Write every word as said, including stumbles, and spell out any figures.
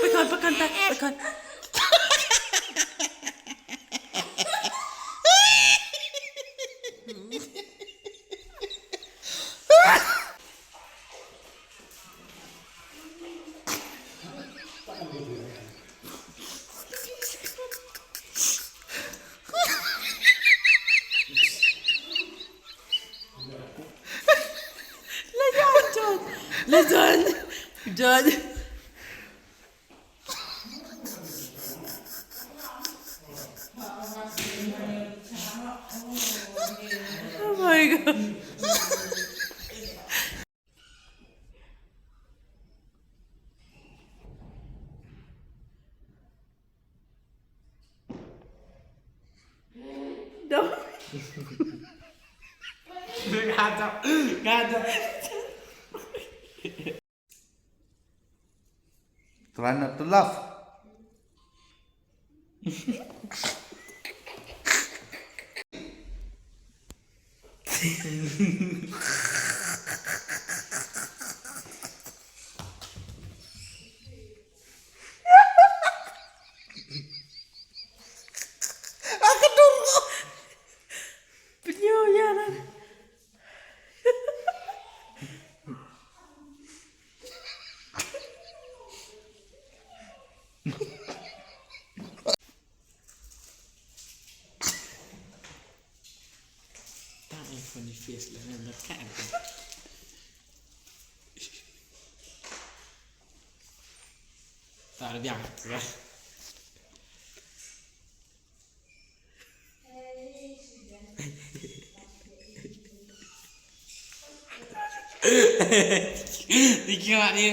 Pekan, pekan, tak, pekan. Lejang, John. Lejang. John. Oh my God. Don't. Kata, kata. Try not to laugh. Penyu ya lah. Tang funny face lah, nampak kan? Tak ada biang lah. Tiga ni.